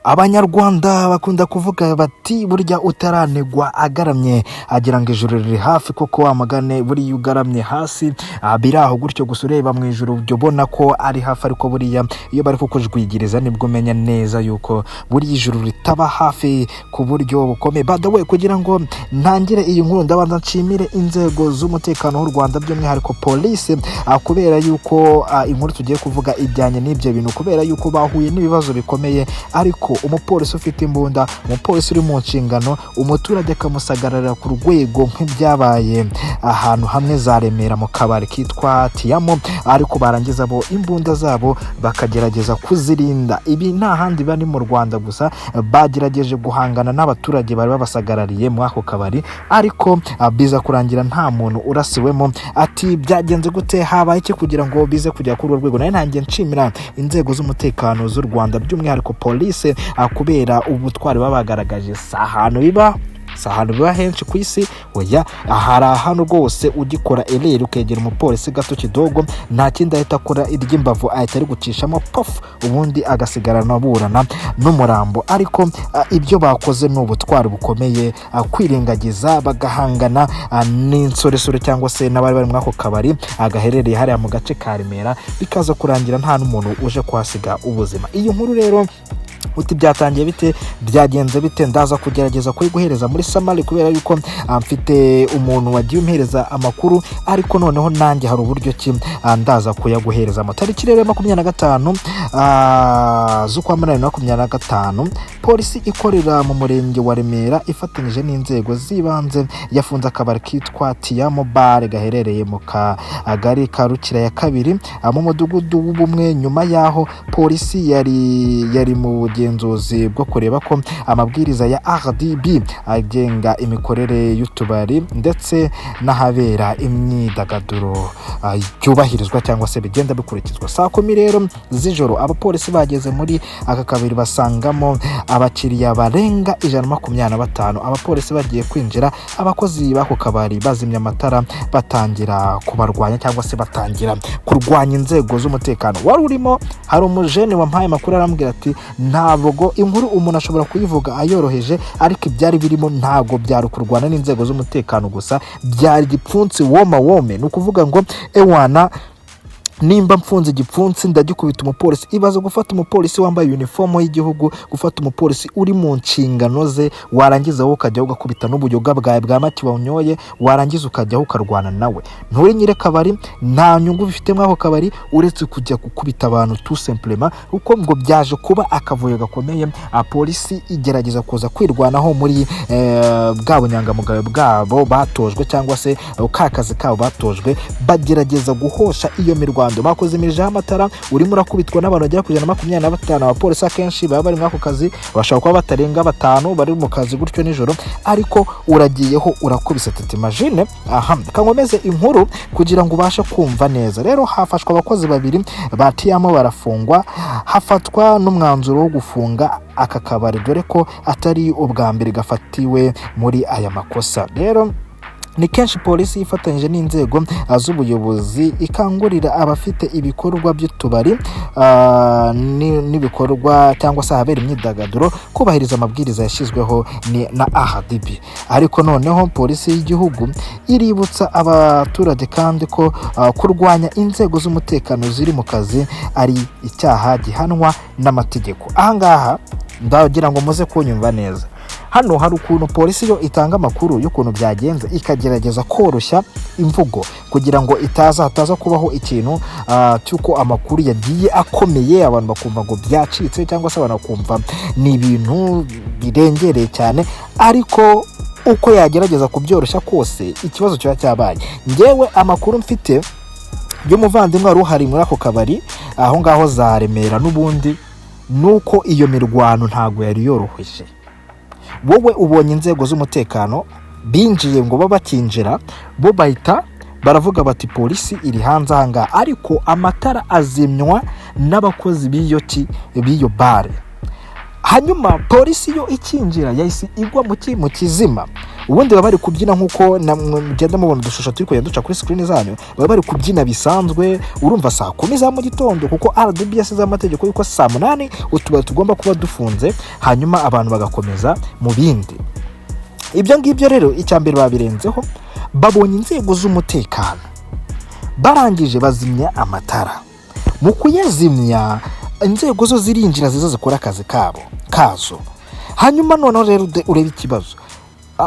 Abanyarwanda bakunda kuvuga bati: "Burya utaranegwa agaramye agira ngo ijuru riri hafi." Koko wamagane, buriya ugaramye hasi, biri aho gutyo gusa, ureba mu ijuru, ujya ubona ko ari hafi, ariko buriya iyo bari kukujwigiriza nibwo umenya neza yuko buriya ijuru ritaba hafi ku buryo bukomeye. By the way, kugira ngo ntangire iyi nkuru, ndabanza nshimire inzego z'umutekano w'u Rwanda, by'umwihariko polisi, kubera yuko inkuru tugiye kuvuga ijyanye n'ibyo bintu, kubera yuko bahuye n'ibibazo bikomeye. Ariko umupolisi ufite imbunda, umupolisi uri mu nshingano, umuturage akamusagararira ku rwego nk'ibyabaye ahantu hamwe za Remera mu kabari kitwa Tiyamo, ariko barangiza bo imbunda zabo bakagerageza kuzirinda. Ibi nta handi biba, ni mu Rwanda gusa. Bagerageje guhangana n'abaturage bari babasagarariye muri ako kabari, ariko biza kurangira nta muntu urasiwemo. Ati: "Byagenze gute? Habaye iki kugira ngo bize kujya kuri urwo rwego?" Nayo ntangiye nshimira inzego z'umutekano z'u Rwanda, by'umwihariko polisi, kubera ubutwari baba bagaragaje. Si ahantu biba henshi ku isi, oya. Hari ahantu rwose ugikora ereri ukegera umupolisi gato kidogo, nta kindi ahita akora, iry'imbavu ahita ari gucishamo pofu, ubundi agasigarana aburana n'umurambo. Ariko ibyo bakoze ni ubutwari bukomeye, kwirengagiza bagahangana n'insoresore cyangwa se n'abari bari muri ako kabari gaherereye hariya mu gace ka Remera, bikaza kurangira nta n'umuntu uje kuhasiga ubuzima. Iyi nkuru rero, uti: "Byatangiye bite? Byagenze bite?" Ndaza kugerageza kuyiguhereza muri summary, kubera yuko mfite umuntu wagiye umpereza amakuru, ariko noneho nanjye hari uburyo ki ndaza kuyaguhereza. Amatariki rero ya 25 z'ukwa munani 25, polisi ikorera mu murenge wa Remera ifatanyije n'inzego z'ibanze yafunze akabari kitwa Tiyamo Bar gaherereye mu kagari ka Rukira ya kabiri, mu mudugudu w'Ubumwe, nyuma y'aho polisi yari mu bugenzuzi bwo kureba ko amabwiriza ya RDB agenga imikorere y'utubari ndetse n'ahabera imyidagaduro byubahirizwa cyangwa se bigenda bikurikizwa. Saa 10 rero z'ijoro, abapolisi bageze muri aka kabari basangamo abakiriya barenga 125. Abapolisi bagiye kwinjira, abakozi b'ako kabari bazimya amatara, batangira kubarwanya cyangwa se batangira kurwanya inzego z'umutekano wari urimo. Hari umujene wampaye amakuru, arambwira ati: "Ntabwo inkuru umuntu ashobora kuyivuga ayoroheje, ariko ibyari birimo ntabwo byari ukurwana n'inzego z'umutekano gusa, byari igipfunsi woma wome." Ni ukuvuga ngo ewana, nimba mfunze igipfunsi ndagikubita umupolisi. Ibaze gufata umupolisi wambaye uniform y'igihugu, gufata umupolisi uri mu nshingano ze, warangiza wowe ukajyaho ugakubita n'ubuyoga bwawe bwa mati wanyoye, warangiza ukajyaho ukarwana nawe. Nturi nyir'akabari, nta nyungu bifite muri ako kabari uretse kujya gukubita abantu, tout simplement. Kuko ngo byaje kuba akavuyo gakomeye, polisi igerageza kuza kwirwanaho muri bwa bunyangamugayo bwabo batojwe cyangwa se ka kazi kabo batojwe, bagerageza guhosha iyo mirwano. Bakozimijeho amatara, urimo urakubitwa n'abantu bagera ku 125. Abapolisi akenshi baba bari muri ako kazi bashobora kuba batarenga batanu bari mu kazi gutyo nijoro, ariko uragiyeho urakubise tete. Imagine. Aha kankomeze inkuru kugira ngo ubashe kumva neza. Rero hafashwe abakozi babiri ba Tiyamo barafungwa, hafatwa n'umwanzuro wo gufunga aka kabari, dore ko atari ubwa mbere gafatiwe muri aya makosa. Rero ni kenshi polisi ifatanyije n'inzego z'ubuyobozi ikangurira abafite ibikorwa by'utubari n'ibikorwa cyangwa se ahabera imyidagaduro kubahiriza amabwiriza yashyizweho na RDB. Ariko noneho polisi y'igihugu iributsa abaturage kandi ko kurwanya inzego z'umutekano ziri mu kazi ari icyaha gihanwa n'amategeko. Ahangaha ndagira ngo muze kunyumva neza. Hano hari ukuntu polisi yo itanga amakuru y'ukuntu byagenze, ikagerageza koroshya imvugo kugira ngo itaza hataza kubaho ikintu cy'uko amakuru yagiye akomeye, abantu bakumva ngo byacitse cyangwa se abantu bakumva ni ibintu birengereye cyane. Ariko uko yagerageza kubyoroshya kose, ikibazo kiba cyabaye. Ngewe amakuru mfite y'umuvandimwe wari uhari muri ako kabari aho ngaho za Remera n'ubundi, ni uko iyo mirwano ntabwo yari yoroheje. Wowe ubonye inzego z'umutekano binjiye, ngo babe bakinjira, bo bahita baravuga bati: "Polisi iri hanze aha ngaha." Ariko amatara azimywa n'abakozi b'iyo bare, hanyuma polisi yo ikinjira yahise igwa mu kizima. Ubundi baba bari kubyina nk'uko mugenda mubona udushusho turi kugenda duca kuri screen zanyu. Baba bari kubyina bisanzwe, urumva, saa 10 za mu gitondo, kuko RDB yasizeho amategeko y'uko saa 8 utubari tugomba kuba dufunze, hanyuma abantu bagakomeza mu bindi. Ibyo ngibyo rero, icya mbere babirenzeho, babonye inzego z'umutekano, barangije bazimya amatara. Mu kuyazimya, inzego zo zirinjira, ziza zikora akazi kabo kazo. Hanyuma noneho rero urebe ikibazo.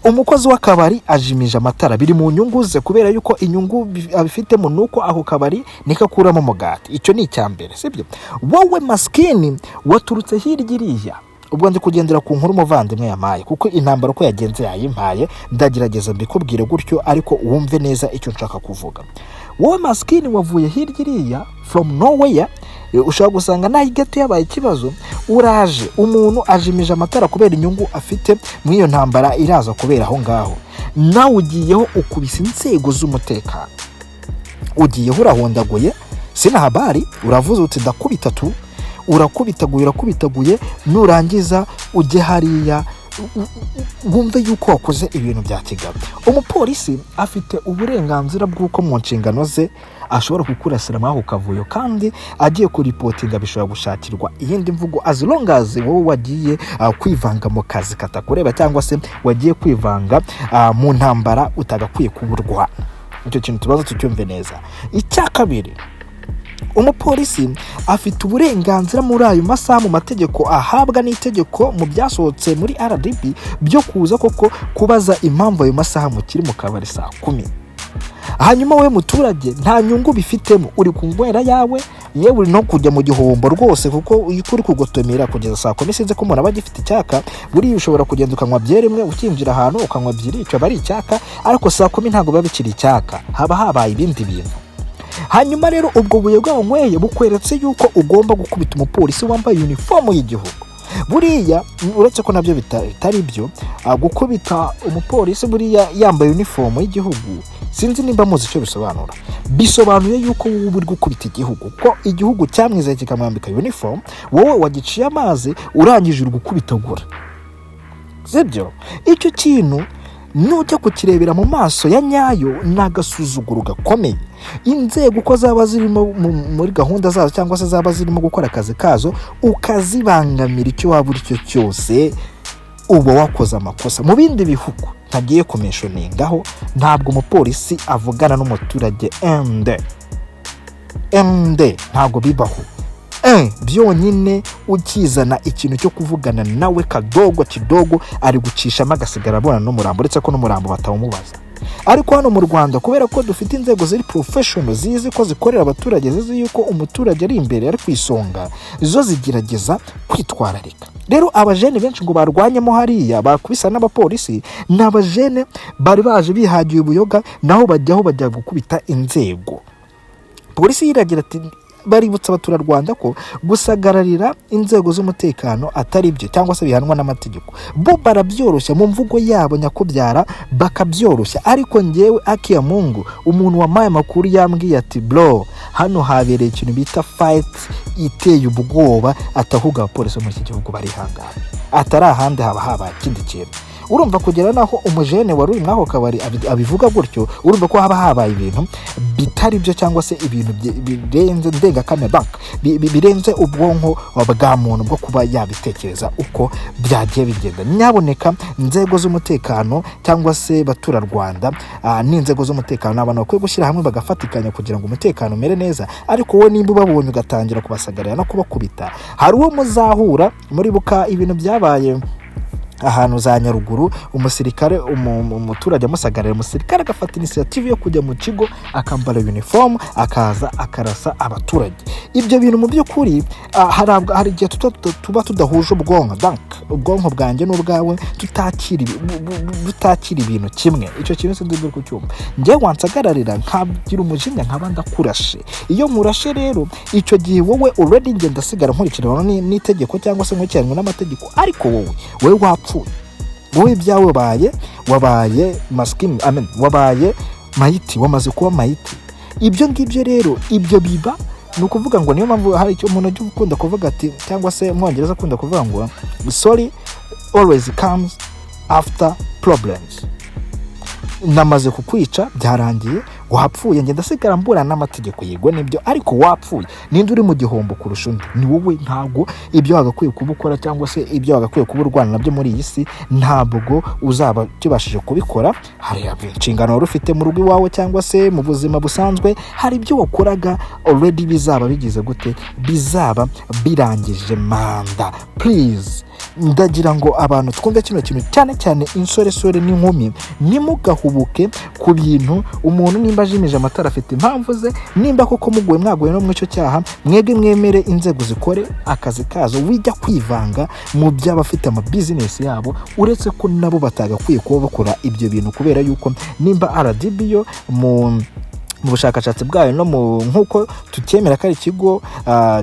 Umukozi w'akabari ajimije amatara, biri mu nyungu ze, kubera yuko inyungu abifitemo ni uko ako kabari niko akuramo umugati. Icyo ni icya mbere, sibyo? Wowe masikini waturutse hirya iriya, ubwo ndi kugendera ku nkuru umuvandimwe yamaye, kuko intambara uko yagenze yayimpaye, ndagerageza mbikubwire gutyo, ariko wumve neza icyo nshaka kuvuga. Wowe masikini wavuye hirya iriya from nowhere, ushobora gusanga naho gato yabaye ikibazo. Uraje, umuntu ajimije amatara kubera inyungu afite muri iyo ntambara iraza kubera aho ngaho, nawe ugiyeho ukubise inzego z'umutekano, ugiyeho urahondaguye, sina habari, uravuze uti ndakubita tu, urakubitaguye, urakubitaguye. Nurangiza ujye hariya wumve yuko wakoze ibintu bya kigabo. Umupolisi afite uburenganzira bw'uko mu nshingano ze ashobora kukurasira muri ako kavuyo, kandi agiye kuripotinga bishobora gushakirwa iyindi mvugo, as long as wowe wagiye kwivanga mu kazi katakureba, cyangwa se wagiye kwivanga mu ntambara utagakwiye kuburwana. Icyo kintu tubaza tucyumve neza. Icya kabiri, umupolisi afite uburenganzira muri ayo masaha, mu mategeko ahabwa n'itegeko mu byasohotse muri RDB, byo kuza koko kubaza impamvu ayo masaha mukiri mu kabari saa 10. Hanyuma wowe muturage nta nyungu bifitemo, uri kunywera yawe, yewe uri no kujya mu gihombo rwose, kuko iyo uri kugotomera kugeza saa 10, sinzi ko umuntu aba agifite icyaka. Buriya ushobora kugenda ukanywa byeri imwe, ukinjira ahantu ukanywa ebyiri, icyo aba ari icyaka, ariko saa 10 ntabwo biba bikiri icyaka, haba habaye ibindi bintu. Hanyuma rero ubwo buyoga wanyweye bukweretse yuko ugomba gukubita umupolisi wambaye uniform y'igihugu. Buriya uretse ko nabyo bitari byo, gukubita umupolisi buriya yambaye uniform y'igihugu, sinzi nimba muzi icyo bisobanura. Bisobanuye yuko wowe uba uri gukubita igihugu, ko igihugu cyamwizeye kikamwambika uniform, wowe wagiciye amazi, urangije uri gukubitagura, sibyo? Icyo kintu nujya kukirebera mu maso ya nyayo ni agasuzuguro gakomeye. Inzego uko zaba zirimo muri gahunda zazo, cyangwa se zaba zirimo gukora akazi kazo, ukazibangamira, icyo waba uri cyo cyose, uba wakoze amakosa. Mu bindi bihugu ntagiye kumentioningaho, ntabwo umupolisi avugana n'umuturage ende ende, ntabwo bibaho. Byonyine ukizana ikintu cyo kuvugana nawe kadogo kidogo, ari gucishamo agasigara abona n'umurambo, uretse ko n'umurambo batawumubaza. Ariko hano mu Rwanda, kubera ko dufite inzego ziri professional, zizi ko zikorera abaturage, zizi yuko umuturage ari imbere, ari ku isonga, zo zigerageza kwitwararika. Rero abajene benshi ngo barwanyemo hariya, bakubisa n'abapolisi, ni abajene bari baje bihagiye ubuyoga, naho bajyaho bajya gukubita inzego. Polisi yiragira ati baributsa abaturarwanda ko gusagararira inzego z'umutekano atari byo, cyangwa se bihanwa n'amategeko. Bo barabyoroshya mu mvugo yabo nyakubyara, bakabyoroshya, ariko ngewe akiya mungu, umuntu wampaye amakuru yambwiye ati: "Bro, hano habereye ikintu bita fight iteye ubwoba." Atahuga abapolisi bo muri iki gihugu barihangana, atari ahandi haba habaye ikindi kintu. Urumva, kugera naho umujene wari uri muri ako kabari abivuga gutyo, urumva ko haba habaye ibintu bitari byo, cyangwa se ibintu birenze ndengakamere, bank birenze ubwonko bwa muntu bwo kuba yabitekereza uko byagiye bigenda. Nyaboneka inzego z'umutekano cyangwa se baturarwanda n'inzego z'umutekano ni abantu bakwiye gushyira hamwe bagafatikanya kugira ngo umutekano umere neza. Ariko wowe nimba ubabonye ugatangira kubasagarira no kubakubita, hari uwo muzahura. Muribuka ibintu byabaye ahantu za Nyaruguru, umusirikare, umuturage amusagarira, umusirikare agafata initiative yo kujya mu kigo, akambara uniform, akaza akarasa abaturage. Ibyo bintu mu by'ukuri, hari igihe tuba tudahuje ubwonko, donc ubwonko bwanjye n'ubwawe tutakira ibintu kimwe. Icyo kintu sinzi uri kucyumva. Njyewe wansagararira nkagira umujinya, nkaba ndakurashe. Iyo nkurashe rero, icyo gihe wowe already njye ndasigara nkurikiranwa n'itegeko, cyangwa se nkurikiranwa n'amategeko, ariko wowe wapfuye, wowe ibyawe wabaye masikini, amen, wabaye mayiti, wamaze kuba mayiti. Ibyo ngibyo rero, ibyo biba ni ukuvuga ngo niyo mpamvu hari icyo umuntu ujya ukunda kuvuga ati, cyangwa se umwongereza akunda kuvuga ngo: "Sorry always comes after problems." Namaze kukwica, byarangiye, wapfuye, ngenda ndasigara mburana n'amategeko. Yego nibyo, ariko wapfuye. Ninde uri mu gihombo kurusha undi? Ni wowe. Ntabwo ibyo wagakwiye kuba ukora cyangwa se ibyo wagakwiye kuba urwana nabyo muri iyi si, ntabwo uzaba ukibashije kubikora. Hari inshingano wari ufite mu rugo iwawe cyangwa se mu buzima busanzwe, hari ibyo wakoraga already, bizaba bigize gute? Bizaba birangije manda. Please, ndagira ngo abantu twumve kino kintu, cyane cyane insoresore n'inkumi, ntimugahubuke ku bintu. Umuntu nimba ajimije amatara afite impamvu ze. Nimba koko muguye, mwaguye no mu icyo cyaha, mwebwe mwemere inzego zikore akazi kazo. Wijya kwivanga mu by'abafite amabizinesi yabo, uretse ko nabo batagakwiye kuba bakora ibyo bintu, kubera yuko nimba RDB yo mu bushakashatsi bwayo no mu nk'uko tucyemera ko ari ikigo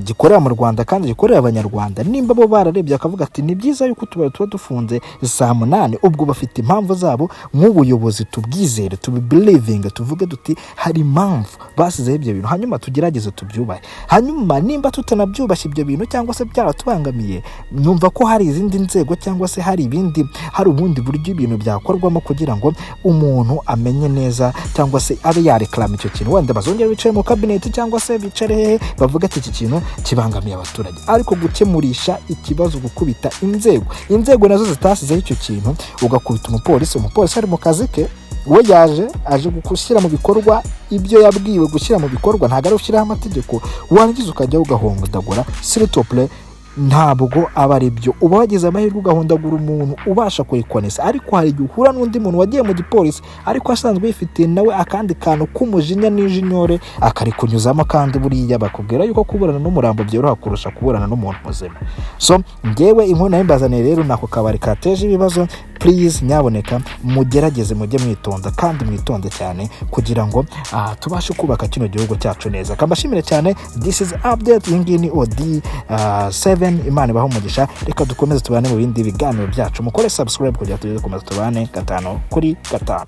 gikorera mu Rwanda kandi gikorera Abanyarwanda, nimba bo bararebye bakavuga ati ni byiza yuko utubari tuba dufunze saa 8, ubwo bafite impamvu zabo. Nk'ubuyobozi tubwizere, tubibelievinge, tuvuge duti hari impamvu basizeho ibyo bintu, hanyuma tugerageze tubyubahe. Hanyuma nimba tutanabyubashye ibyo bintu cyangwa se byaratubangamiye, numva ko hari izindi nzego cyangwa se hari ibindi, hari ubundi buryo ibintu byakorwamo kugira ngo umuntu amenye neza cyangwa se abe yareclama icyo kintu. Wenda bazongere bicaye mu kabineti cyangwa se bicare hehe, bavuga ati iki kintu kibangamiye abaturage. Ariko gukemurisha ikibazo gukubita inzego, inzego nazo zitasizeho icyo kintu, ugakubita umupolisi, umupolisi ari mu kazi ke, we yaje aje gushyira mu bikorwa ibyo yabwiwe gushyira mu bikorwa, ntabwo ari gushyiraho amategeko, warangiza ukajya ugahondagura, s'il te plaît, ntabwo aba ari byo. Uba wagize amahirwe ugahondagura umuntu ubasha kurekonesa, ariko hari igihe uhura n'undi muntu wagiye mu gipolisi ariko asanzwe yifitiye nawe akandi kantu k'umujinya n'ijinyore, akarikunyuzamo. Kandi buriya bakubwira yuko kuburana n'umurambo byoroha kurusha kuburana n'umuntu muzima. So ngewe inkuru nayo mbazaniye rero ni ako kabari kateje ibibazo. Please, nyaboneka mugerageze mujye mwitonda kandi mwitonde cyane kugira ngo tubashe kubaka kino gihugu cyacu neza. Kambashimire cyane. This is update. Iyi ngiyi ni od 7. Imana ibaho umugisha. Reka dukomeze tubane mu bindi biganiro byacu. Mukore subscribe kugira ngo tujye dukomeza tubane gatanu kuri gatanu.